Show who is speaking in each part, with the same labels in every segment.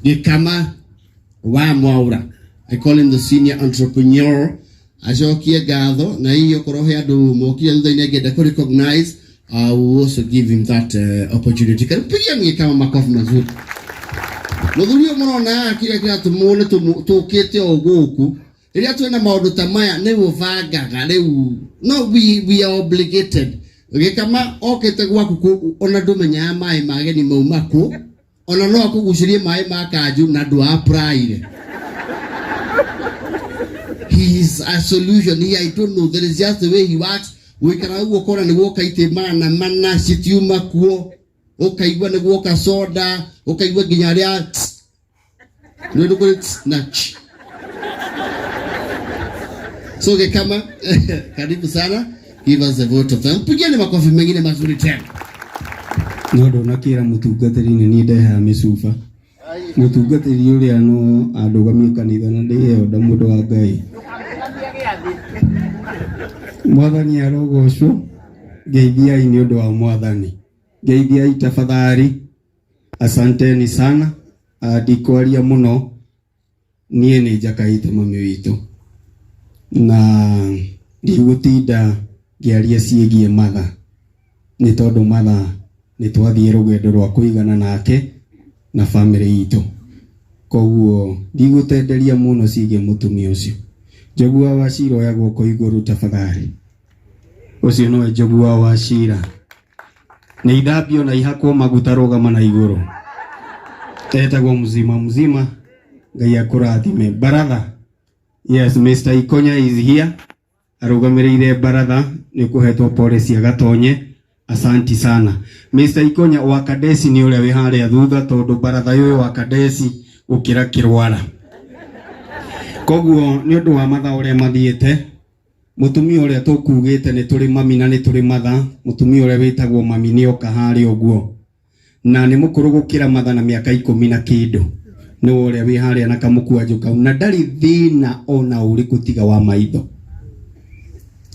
Speaker 1: Gĩkama wa Mwaura. I call him the senior entrepreneur. Acokie ngatho na hihi okorwo he andũ mokire thutha-inĩ angĩenda kũ recognize, I will also give him that opportunity. Karibu, pigia Gĩkama makofi mazuri. Mũthuri ũyũ mũrona haha kĩrĩa kĩratũmwo nĩ tũkĩte o gũkũ rĩrĩa twĩna maũndũ ta maya nĩ ũbangaga rĩu no we are obligated. Gĩkama okĩte gwaku ona ndũmenyaga maĩ mageni mauma kũ, ona no akũgucĩrie maĩ ma kanju na ndũ apply. He is a solution. He, I don't know, there is just the way he works. Gũikara ũguo ũkona nĩ guoka itĩ mana mana citiuma kuo, ũkaigua nĩ guoka soda, ũkaigua nginya arĩa nĩ ũndũ kũrĩ tss na ch. So Gĩkama, karibu sana, give us a vote of thanks. Pigieni makofi mengine mazuri tena.
Speaker 2: No ndonakĩra mũtungatĩri nĩ niĩ ndehaga mĩcuba. Mũtungatĩri ũrĩa no andũgamie kanitha na ndĩheo nda mũndũ wa Ngai. Mwathani arogocwo. Ngeithiai nĩ ũndũ wa Mwathani. Ngeithiai tafadhali. Asanteni sana. Ndikwaria mũno, niĩ nĩ njakaĩte mami witũ na ndigũtinda ngĩaria ciĩgiĩ Matha, nĩ tondũ Matha nĩ twathiĩ rũgendo rwa kũigana nake na bamĩrĩ itũ, koguo ndigũtenderia mũno ciĩgiĩ mũtumia ũcio. Njogu wa Wachira oya guoko igũrũ tafadhali. Ũcio nowe Njogu wa Wachira. Nĩ ithambio na ihakwo maguta, rũgama na igũrũ. Etagwo mzima mzima. Ngai akũrathime. Baratha. Yes, Mr. Ikonya is here. Arũgamĩrĩire baratha nĩ kũhetwo pole cia Gatonye. Asanti sana. Mr. Ikonya wa Kadesi nĩ ũrĩa wĩ harĩa thutha, tondũ baratha ũyũ wa Kadesi gũkĩra kĩrwara. Koguo nĩ ũndũ wa mathaa ũrĩa mathiĩte, mũtumia ũrĩa tũkugĩte nĩ tũrĩ mami na nĩ tũrĩ matha, mũtumia ũrĩa wĩtagwo mami nĩ oka harĩa ũguo. Na nĩ mũkũrũ gũkĩra matha na mĩaka 10 na kĩndũ. Nĩ ũrĩa wĩ harĩa na kamũkwanjũ kau, na ndarĩ thĩna ona ũrĩkũ tiga wa maitho.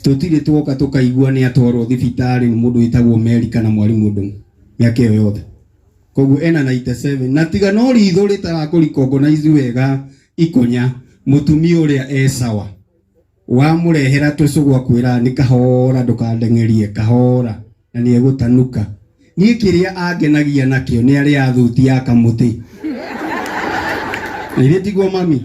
Speaker 2: Tũtirĩ tuoka tũkaigua nĩ atwarwo thibitarĩ nĩ mũndũ wĩtagwo Mary kana mwarimũ Ndung'u mĩaka ĩyo yothe. Koguo ena 97 na tiga no ritho rĩtarakũrecognize wega Ikonya, mũtumia ũrĩa e sawa. Wamũrehera tũcũgũ akwĩra nĩ kahora, ndũkandeng'erie, kahora, na nĩ egũtanuka. Niĩ kĩrĩa angenagia nakĩo nĩ arĩa thuti ya kamũtĩ. Na ithuĩ tiguo mami?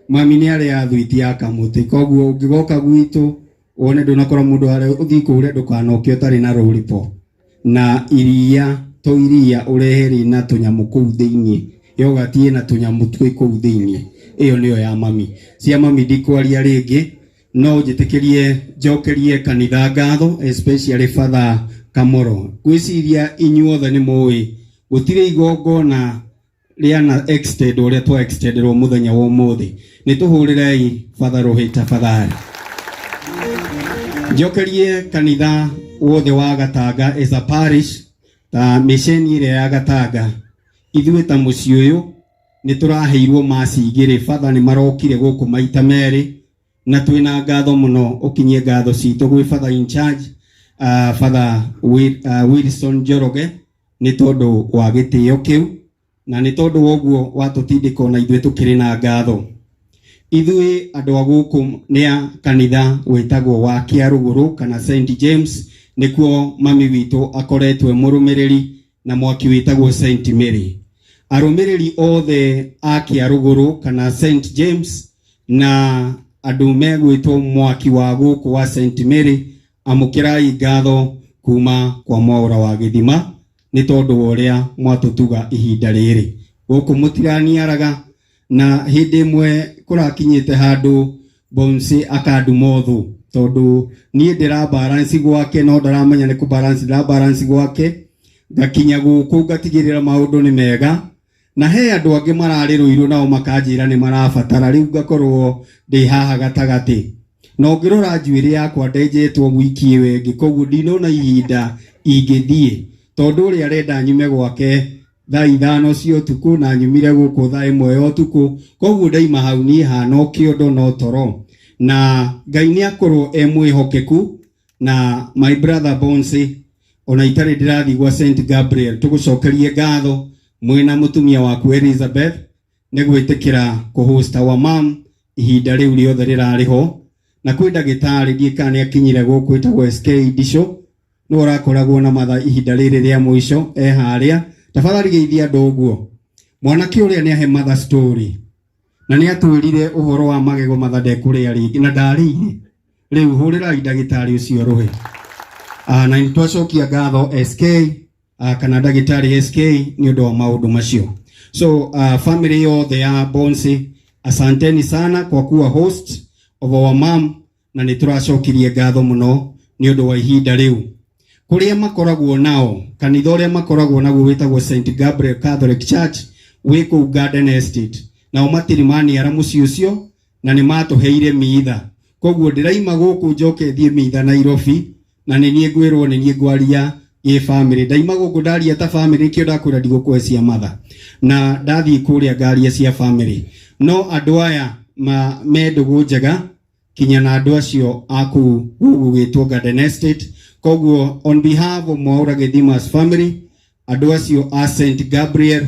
Speaker 2: Mami nĩ arĩa thuiti ya kamũtĩ. Koguo ũngĩgoka gwitũ wone ndũnakora mũndũ harĩa ũthiĩ kũrĩa, ndũkanoke ũtarĩ na lollipop na iria, to iria ũrehe rĩna tũnyamũ kũu thĩiniĩ, yogati ĩna tũnyamũ twĩ kũu thĩiniĩ. Ĩyo nĩyo ya mami. Cia mami ndikwaria rĩngĩ, no njĩtĩkĩrie njokerie kanitha ngatho, especially Father Kamoro. Ngwĩciria inyuothe nĩ mũĩ gũtirĩ igongona rĩana extend ũrĩa twa extenderwo mũthenya wa ũmũthĩ. Nĩ tũhũrĩrei Father rũhĩ tafadhali. Njokerie kanitha wothe wa Gatanga as a parish, ta mĩceni ĩrĩa ya Gatanga, ithuĩ ta mũciĩ ũyũ nĩ tũraheirwo maci igĩrĩ. Father nĩ marokire gũkũ maita merĩ na twĩna ngatho mũno. Ũkinyie ngatho citũ gwĩ Father in charge, Father Wilson Njoroge, nĩ tondũ wa gĩtĩo kĩu na nĩ tondũ wa ũguo watũtindĩka ona ithuĩ tũkĩrĩ na ngatho. Ithuĩ andũ a gũkũ nĩ a kanitha wĩtagwo wa Kĩarũgũrũ kana St James, nĩkuo mami witũ akoretwo e mũrũmĩrĩri na mwaki wĩtagwo St Mary. Arũmĩrĩri othe a Kĩarũgũrũ kana St James na andũ megwĩtwo mwaki wa gũkũ wa St Mary, amũkĩrai ngatho kuma kwa Mwaũra wa Gĩthima nĩ tondũ wa ũrĩa mwatũtuga ihinda rĩrĩ gũkũ mũtiraniaraga. Na hĩndĩ ĩmwe kũrakinyĩte handũ Bonsi akanduma ũthũ, tondũ niĩ ndĩra balance gwake no ndaramenya nĩ kũ balance ndĩra balance gwake, ngakinya gũkũ ngatigĩrĩra maũndũ nĩ mega, na he andũ angĩ mararĩ Rũirũ nao makanjĩra nĩ marabatara, rĩu ngakorwo ndĩ haha gatagatĩ. Na ũngĩrora njuĩrĩ yakwa ndenjetwo wiki ĩyo ĩngĩ, koguo ndinona ihinda ingĩthiĩ, tondũ ũrĩa arenda nyume gwake thaa 5 cia ũtukũ na nyumire gũkũ thaa 1 ya ũtukũ, koguo ndaima hau niĩ hana o kĩondo no toro. Na Ngai nĩ akorwo e mwĩhokeku. Na my brother Bonsi, ona itarĩ ndĩrathiĩ gwa St Gabriel, tũgũcokerie ngatho mwĩna mũtumia waku Elizabeth. Nĩ gwĩtĩkĩra kũ-host our mom ihinda rĩu rĩothe rĩrarĩ ho. Na kwĩ ndagĩtarĩ, ndiĩ kana nĩ akinyire gũkũ, ĩtagwo SK Ndicũ, nĩwe ũrakoragwo na matha ihinda rĩrĩ rĩa mũico e harĩa. Tafadhali geithia andũ ũguo. Mwanake ũrĩa nĩ ahe mother story na nĩ atwĩrire ũhoro wa magego, matha ndekũrĩa rĩngĩ na ndarĩire rĩu. Hũrĩrai ndagĩtarĩ ũcio rũhĩ. Na nĩ twacokia ngatho SK kana ndagĩtarĩ SK nĩ ũndũ wa maũndũ macio. So family yothe ya Bonsi, asanteni sana kwa kuwa host of our mom, na nĩ tũracokirie ngatho mũno nĩ ũndũ wa ihinda rĩu. Kũrĩa makoragwo nao, kanitha ũrĩa makoragwo naguo wĩtagwo St Gabriel Catholic Church, wĩ kũu Garden Estate. Nao matirĩ maniara mũciĩ ũcio na nĩ matũheire mitha, koguo ndĩraima gũkũ njoke thiĩ mitha Nairobi, na nĩ niĩ ngwĩrwo nĩ niĩ ngwaria gĩ family. Ndaima gũkũ ndaria ta family, nĩkĩo ndakwĩra ndigũkũhe cia matha na ndathiĩ kũrĩa ngaria cia family. No andũ aya ma me ndũgũ njega kinya na andũ acio a kũu gũgwĩtwo Garden Estate. Koguo on behalf of Mwaura Gĩthima's family, andũ acio a St Gabriel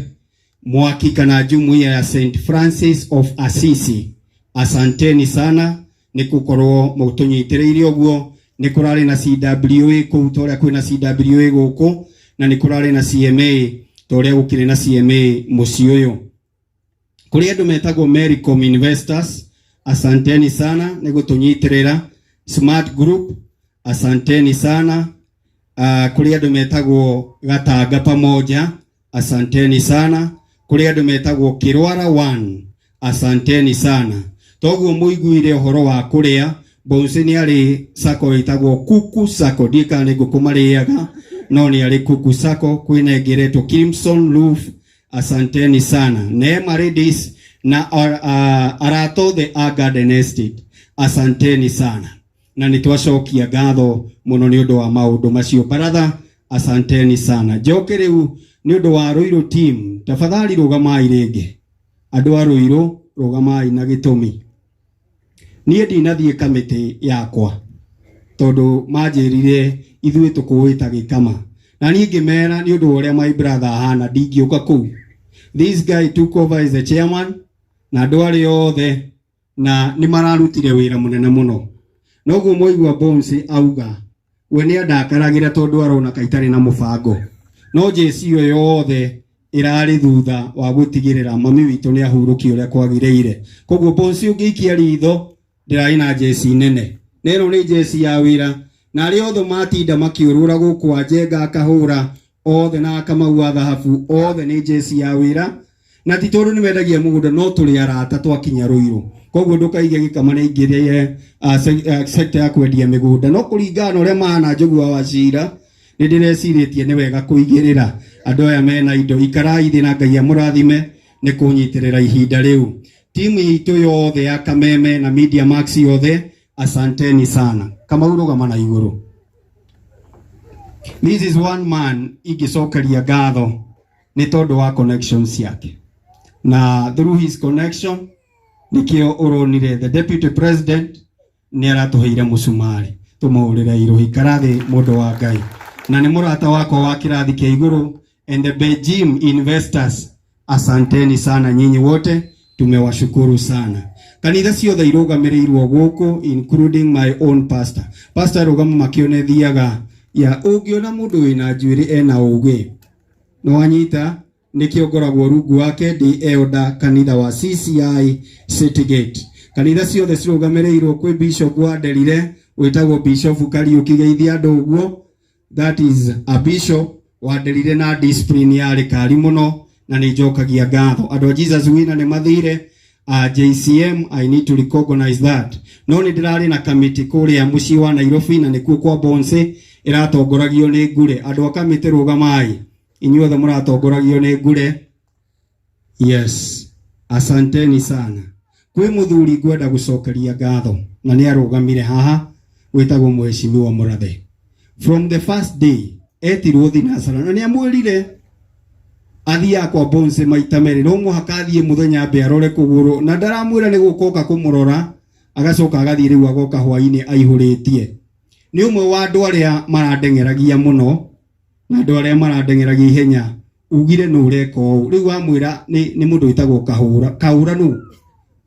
Speaker 2: Mwaki kana jumuiya ya St Francis of Assisi, asanteni sana nĩ gũkorwo mũtũnyitĩrĩire ũguo. Nĩ kũrarĩ na CWA kũu ta ũrĩa kwĩna CWA gũkũ, na nĩ kũrarĩ na CMA ta ũrĩa gũkĩrĩ na CMA mũciĩ ũyũ. Kũrĩ andũ metagwo Mericom Investors, asanteni sana nĩ gũtũnyitĩrĩra. Smart Group, asanteni sana. Kũrĩ andũ metagwo Gatanga Pamoja, asanteni sana. Kũrĩ andũ metagwo Kĩrwara One, asanteni sana. Toguo mũiguire ũhoro wa kũrĩa, Bounce nĩ arĩ sacco ĩtagwo Kuku Sacco, ndiĩ kana nĩ ngũkũ marĩaga, no nĩ arĩ Kuku Sacco. Kwĩna ĩngĩ ĩretwo Crimson Roof, asanteni sana. Neema Ladies na arata othe a Garden Estate, asanteni sana, na nĩ twacokia ngatho mũno nĩ ũndũ wa maũndũ macio. Baratha, asanteni sana. Njoke rĩu nĩ ũndũ wa Ruiru team, tafadhali rũgamai rĩngĩ. Andũ a Ruiru, rũgamai na gĩtũmi. Niĩ ndinathiĩ kamĩtĩ yakwa tondũ manjĩrire ithuĩ tũkũĩ ta gĩkama, na niĩ ngĩmera nĩ ũndũ wa ũrĩa my brother ahana ndingĩũka kũu. This guy took over as the chairman na andũ arĩa othe na nĩ mararutire wĩra mũnene mũno. Noguo mwaigua Bones auga we nĩ andakaragĩra tondũ arona ka itarĩ na mũbango, no jeci ĩyo yothe ĩrarĩ thutha wa gũtigĩrĩra mami witũ nĩ ahurũkio ũrĩa kwagĩrĩire. Koguo Bones, ũngĩikia ritho ndĩrarĩ na jeci nene, na ĩno nĩ jeci ya wĩra, na arĩa othe matinda makĩũrũra gũkũ, Anjenga akahũra othe na Kamau wa thahabu, othe nĩ jeci ya wĩra. Na ti tondũ nĩ wendagia mũgũnda, no tũrĩ arata twakinya Ruiru. Koguo ndũkaige gĩkama nĩ aingĩrĩre sector ya kwendia mĩgũnda, no kũringana na ũrĩa mahana Njogu wa Wachira, nĩ ndĩrecirĩtie nĩ wega kũigĩrĩra andũ aya mena indo. Ikarai thĩ na Ngai amũrathime nĩ kũnyitĩrĩra ihinda rĩu. Timu itũ yothe ya Kameme na Media Max yothe, asanteni sana. Kamau, rũgama na igũrũ. This is one man ingĩcokeria ngatho nĩ tondũ wa connections ciake, na through his connection nĩkĩo ũronire the deputy president nĩ aratũheire mũcumarĩ tũmũhũrĩre irũhi. Karathĩ mũndũ wa Ngai, na nĩ mũrata wakwa wa kĩrathi kĩa igũrũ. And the Beijing investors, asanteni sana nyinyi wote, tumewashukuru sana. Kanitha ciothe irũgamĩrĩirwo gũkũ, including my own pastor. Pastor, rũgama makĩonethiaga ya ũngĩona mũndũ wĩna njuĩrĩ ena ũgĩ no anyita, nĩkĩo ngoragwo rungu wake ndĩ elder kanitha wa CCI City Gate. Kanitha ciothe cirũgamĩrĩirwo, kwĩ bishop wa Nderire wĩtagwo Bishop Kariũki, geithia andũ ũguo. That is a bishop wa Nderire na discipline yarĩ kari mũno, na nĩ njokagia ngatho. Andũ a Jesus Winner nĩ mathire, JCM, I need to recognize that. No nĩ ndĩrarĩ na kamĩtĩ kũrĩa mũciĩ wa Nairobi, na nĩkuo kwa Bonse, ĩratongoragio nĩ Ngure. Andũ a kamĩtĩ, rũgamai inyuothe mũratongoragio nĩ Ngure. Yes, asanteni sana. Kwĩ mũthuri ngwenda gũcokeria ngatho na nĩ arũgamire haha, wĩtagwo Mheshimiwa Mũrathe. From the first day etirwo thinacara na nĩ amwĩrire athiaga kwa Bonse maita merĩ, no mũhaka athiĩ mũthenya ambe arore kũgũrũ, na ndaramwĩra nĩ gũkoka kũmũrora, agacoka agathiĩ rĩu agoka hwainĩ aihũrĩtie. Nĩ ũmwe wa andũ arĩa marandeng'eragia mũno na andũ arĩa marandeng'eragia ihenya. Ugire nũ ũreka ũũ rĩu wamwĩra nĩ mũndũ wĩtagwo Kahũra. Kahũra nũ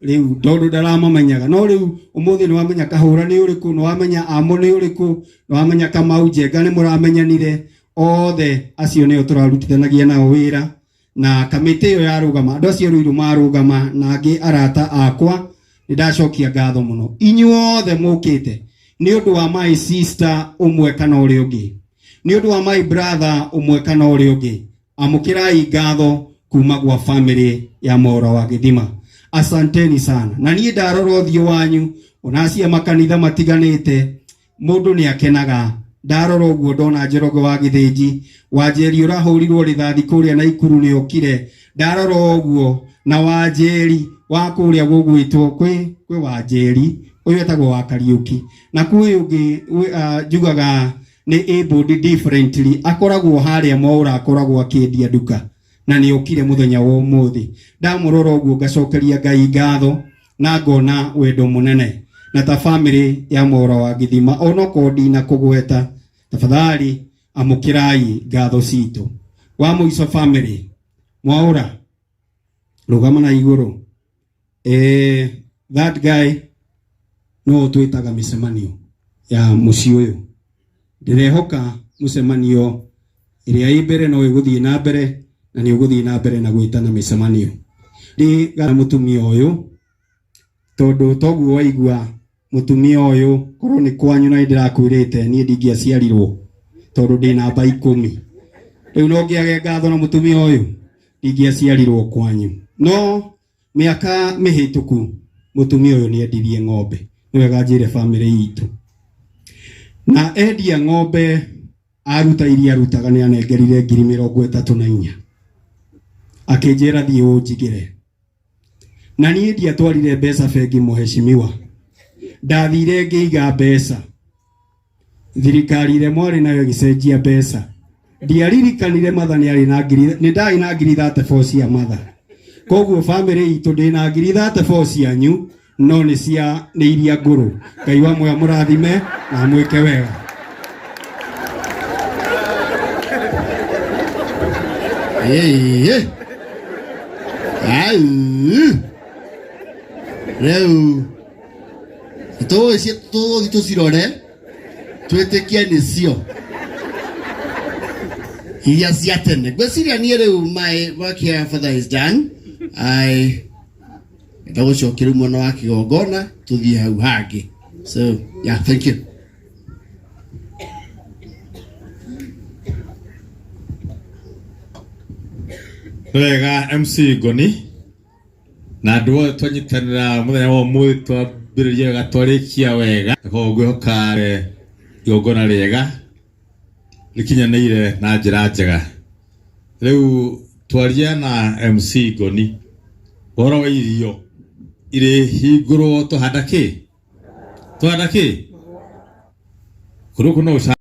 Speaker 2: rĩu tondũ ndaramamenyaga, no rĩu ũmũthĩ nĩ wamenya Kahũra nĩ ũrĩkũ, nĩ wamenya Amo nĩ ũrĩkũ, nĩ wamenya Kamau Njenga nĩ mũramenyanire othe acio nĩo tũrarutithanagia nao wĩra na kamĩtĩ ĩyo yarũgama, andũ acio Ruiru marũgama na angĩ arata akwa, nĩ ndacokia ngatho mũno inyuothe mũkĩte nĩ ũndũ wa my sister ũmwe kana ũrĩa ũngĩ, nĩ ũndũ wa my brother ũmwe kana ũrĩa ũngĩ. Amũkĩrai ngatho kuma gwa family ya Mwaura wa Gĩthima. Asanteni sana. Na niĩ ndarora ũthiũ wanyu ona cia makanitha matiganĩte, mũndũ nĩ akenaga. Ndarora ũguo ndona Njoroge wa Gĩthĩnji, Wanjeri ũrahũrirwo rithathi kũrĩa Naikuru nĩ okire. Ndarora ũguo na Wanjeri wa kũrĩa gũgwĩtwo kwĩ Wanjeri ũyũ etagwo wa Kariũki, na kwĩ ũngĩ njugaga nĩ able differently, akoragwo harĩa Mwaura, akoragwo akĩendia nduka na nĩ okire mũthenya wa ũmũthĩ. Ndamũrora ũguo ngacokeria Ngai ngatho na ngona wendo mũnene na ta family ya Mwaura wa Gĩthima, onokorwo ndina kũgweta, tafadhali amũkĩrai ngatho citũ. Wa mũico, family Mwaura, rũgama na igũrũ. That guy no twĩtaga mĩcemanio ya mũciĩ ũyũ. Ndĩrehoka mũcemanio ĩrĩa ĩ mbere no ĩgũthiĩ na mbere na nĩ ũgũthiĩ na mbere na gwĩtana mĩcemanio. Ndĩ gara mũtumia ũyũ tondũ toguo waigua mũtumia ũyũ korwo nĩ kwanyu na nĩndĩrakwĩrĩte niĩ ndingĩaciarirwo tondũ ndĩ namba 10. Rĩu no ngĩage ngatho na mũtumia ũyũ, ndingĩaciarirwo kwanyu. No mĩaka mĩhĩtũku mũtumia ũyũ nĩ endirie ng'ombe, nĩ wega njĩre family itũ, na endia ng'ombe aruta iria arutaga nĩ anengerire 34,000, akĩnjĩra thiĩ ũnjigĩre, na niĩ ndiatwarire mbeca bengi. Mũheshimiwa, ndathire ngĩiga mbeca thirikari ĩrĩa mwarĩ nayo ĩgĩcenjia mbeca, ndiaririkanire matha nĩ arĩ na ngiri, nĩ ndarĩ na 34,000 cia matha. Koguo family itũ ndĩ na 34,000 cianyu, no nĩ cia nĩ iria ngũrũ. Ngai wa muoyo mũrathime na amwĩke wega.
Speaker 1: Ĩĩ. Au. Rĩu tũgũgĩciĩ tũgũthiĩ tũcirore twĩtĩkie nĩcio iria cia tene. Ngwĩciria niĩ rĩu my work here, Father, is done. I enda gũcokia rĩu mwena wa kĩgongona tũthiĩ hau hangĩ. So yeah, thank you.
Speaker 3: Wega MC Ngoni na andũ othe twanyitanĩra mũthenya wa ũmũthĩ, twambĩrĩria wega twarĩkia wega, na koguo ngwĩhoka igongona rĩega rĩkinyanĩire na njĩra njega. Rĩu twaria na MC Ngoni ũhoro wa irio irĩhingũrwo, twahanda kĩ, twahanda kĩ kũndũ kũ no.